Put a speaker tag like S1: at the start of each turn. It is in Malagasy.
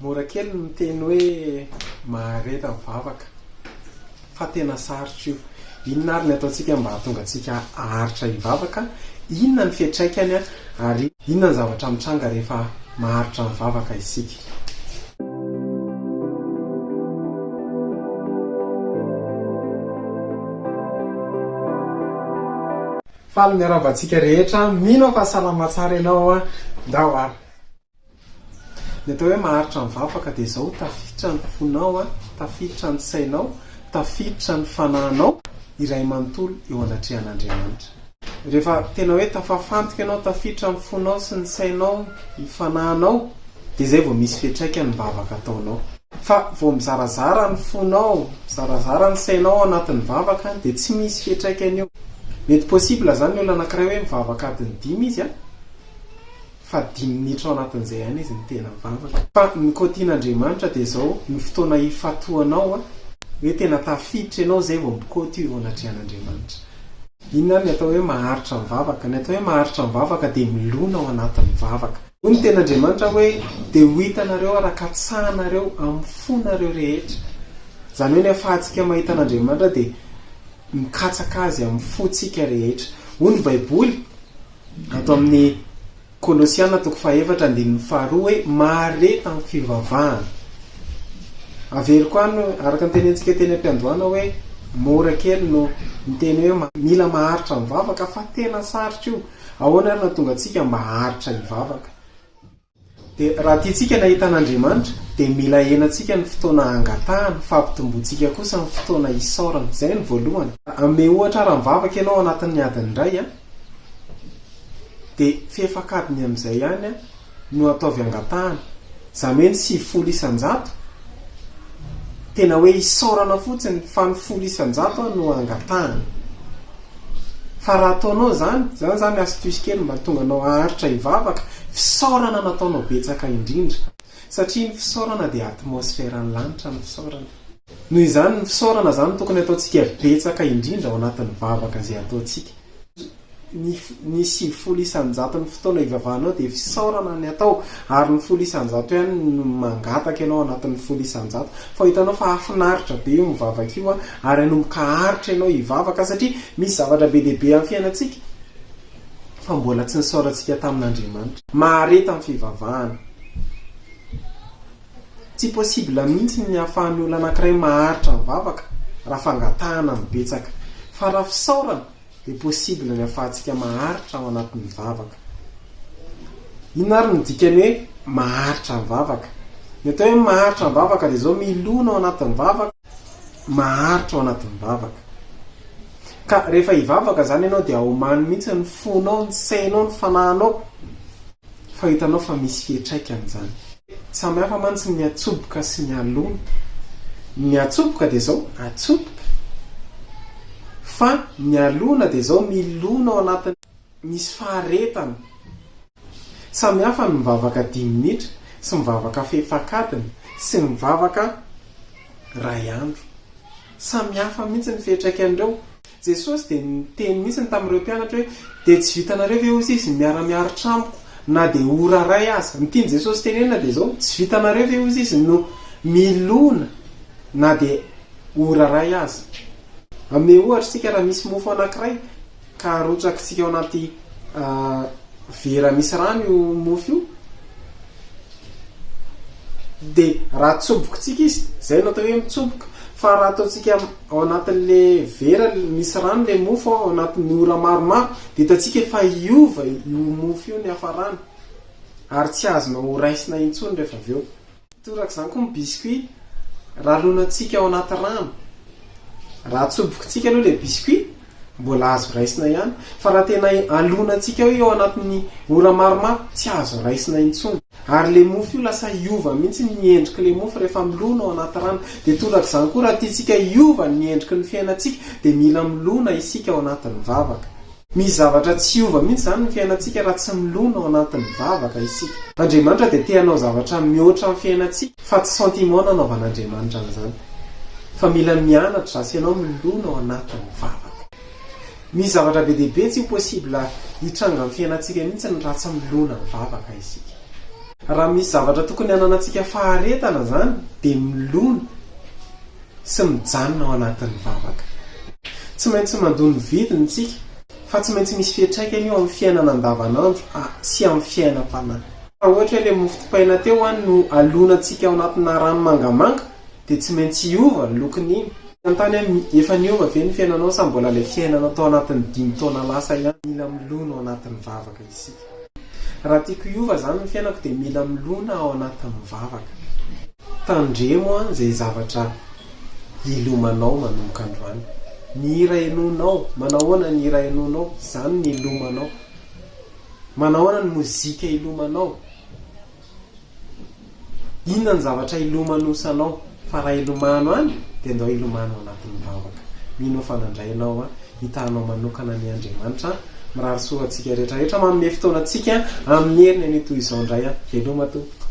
S1: Mora kely ny miteny hoe mahareta mivavaka fa tena sarotra io. Inona ary ny ataontsika mba hahatonga antsika haharitra hivavaka? Inona ny fiantraikany ary inona ny zavatra mitranga rehefa maharitra mivavaka isika? Faly miarahaba antsika rehetra, mino aho fa salama tsara ianao an! Ndao ary! Ny atao hoe maharitra mivavaka dia izao, tafiditra ny fonao an, tafiditra ny sainao, tafiditra ny fanahinao iray manontolo eo anatrehan'Andriamanitra. Rehefa tena hoe tafafantoka ianao, tafiditra ny fonao sy ny sainao, ny fanahinao, dia izay vao misy fiantraikany ny vavaka ataonao. Fa vao mizarazara ny fonao, mizarazara ny sainao ao anatin'ny vavaka dia tsy misy fiantraikany io. Mety possible izany ny olona anankiray hoe mivavaka adiny dimy izy an, fa dimy minitra ao anatin'izay ihany izy no tena mivavaka. Fa ny kaotian'Andriamanitra dia izao, ny fotoana hifatohanao an, hoe tena tafiditra ianao izay vao mikaoty io eo anatrehan'Andriamanitra. Inona ary ny atao hoe maharitra mivavaka? Ny atao hoe maharitra mivavaka dia milona ao anatin'ny vavaka. Hoy ny tenin'Andriamanitra hoe, Dia ho hitanareo ary hakatsahanareo amin'ny fonareo rehetra. Izany hoe ny ahafahantsika mahita an'Andriamanitra dia mikatsaka Azy amin'ny fontsika rehetra. Hoy ny Baiboly ato amin'ny Kolosiana toko fahaefatra andininy faharoa hoe mahareta amin'ny fivavahana. Averiko any araka ny tenentsika teny am-piandohana hoe mora kely no miteny hoe mila maharitra mivavaka fa tena sarotra io. Ahoana ary no hahatonga antsika mba haharitra hivavaka? Dia raha tiantsika ny hahita an'Andriamanitra dia mila ahenantsika ny fotoana hangatahana fa ampitombointsika kosa ny fotoana hisaorana. Izay no voalohany. Hanome ohatra raha mivavaka ianao anatin'ny adiny iray an, dia fefak'adiny amin'izay ihany no ataovy angatahana. Izany hoe ny 90 isan-jato tena hoe isaorana fotsiny fa ny folo isan-jato no angatahana. Fa raha ataonao izany, izany izany astuce kely mba tonga anao haharitra hivavaka, fisaorana nataonao betsaka indrindra. Satria ny fisaorana dia atmosphère ny lanitra ny fisaorana. Noho izany ny fisaorana izany tokony ataontsika betsaka indrindra ao anatin'ny vavaka izay ataontsika. Ny ny 90 isan-jaton'ny fotoana ivavahanao dia fisaorana ny atao ary ny folo isan-jato ihany no mangataka ianao anatin'ny folo isan-jato. Fa ho hitanao fa hahafinaritra be io mivavaka io ary hanomboka haharitra ianao hivavaka satria misy zavatra be dia be amin'ny fiainantsika fa mbola tsy nisaorantsika tamin'Andriamanitra. Mahareta amin'ny fivavahana. Tsy possible mihitsy ny hahafahan'ny olona anankiray maharitra mivavaka raha fangatahana no betsaka. Fa raha fisaorana dia possible ny ahafahantsika maharitra ao anatin'ny vavaka. Inona ary no dikan'ny hoe maharitra mivavaka? Ny atao hoe maharitra mivavaka dia izao milona ao anatin'ny vavaka, maharitra ao anatin'ny vavaka. Ka rehefa hivavaka izany ianao dia aomano mihitsy ny fonao, ny sainao, ny fanahinao fa hitanao fa misy fiantraikany izany. Samy hafa mantsy ny atsoboka sy ny alona. Ny atsoboka dia izao, atsoboka. Fa ny alona dia izao, milona ao anatin'ny, misy faharetana. Samy hafa ny mivavaka dimy minitra sy mivavaka fefak'adiny sy mivavaka iray andro. Samy hafa mihitsy ny fiantraikan'ireo. Jesosy dia niteny mihitsy tamin'ireo mpianatra hoe, Dia tsy vitanareo ve hozy izy ny miara-miaritra amiko na dia ora iray aza? Ny tian'i Jesosy tenenina dia izao, tsy vitanareo ve hozy izy no milona na dia ora iray aza? Hanome ohatra isika, raha misy mofo anankiray ka arotsakitsika ao anaty vera misy rano io mofo io, dia raha atsobokintsika izy, izay no atao hoe mitsoboka, fa raha ataontsika ao anatin'le vera misy rano le mofo ao anatin'ny ora maromaro dia hitantsika efa hiova io mofo io ny hafarany ary tsy azonao ho raisina intsony rehefa avy eo. Torak'izany koa ny biscuit, raha alonantsika ao anaty rano, raha atsobokintsika aloha le biscuit mbola azo raisina ihany fa raha tena alonantsika eo ao anatin'ny ora maromaro tsy azo raisina intsony. Ary le mofo io lasa hiova mihitsy ny endriky le mofo rehefa milona ao anaty rano. Dia torak'izany koa raha tiantsika hiova ny endriky ny fiainantsika dia mila milona isika ao anatin'ny vavaka. Misy zavatra tsy hiova mihitsy izany ny fiainantsika raha tsy milona ao anatin'ny vavaka isika. Andriamanitra dia te hanao zavatra mihoatra ny fiainantsika fa tsy sentiment nanaovan'Andriamanitra an'izany. Fa mila mianatra za sy ianao milona ao anatin'ny vavaka. Misy zavatra be dia be tsy ho possible hitranga amin'ny fiainantsika mihitsy raha tsy milona mivavaka isika. Raha misy zavatra tokony hananantsika faharetana izany dia milona sy mijanona ao anatin'ny vavaka. Tsy maintsy mandoa ny vidiny isika fa tsy maintsy misy fiantraikany io amin'ny fiainana andavanandro sy amin'ny fiainam-panahy. Raha ohatra hoe ilay mofo dipaina teo no alonantsika ao anatina rano mangamanga dia tsy maintsy hiova ny lokon'iny. Manontany aho, efa niova ve ny fiainanao sa mbola ilay fiainana tao anatin'ny dimy taona lasa ihany? Mila milona ao anatin'ny vavaka isika. Raha tiako hiova izany ny fiainako dia mila milona ao anatin'ny vavaka. Tandremo an izay zavatra hilomanao manomboka androany. Ny hira henoinao, manahoana ny hira henoinao, izany ny hilomanao. Manahoana ny mozika hilomanao. Inona ny zavatra hilomanosanao? Fa raha hilomano any dia ndao hilomano ao anatin'ny vavaka. Mino aho fa nandray anao aho, hitahanao manokana anie Andriamanitra an! Mirary soa antsika rehetra rehetra, manome fotoana antsika amin'ny heriny anio toy izao indray an! Veloma tompoko.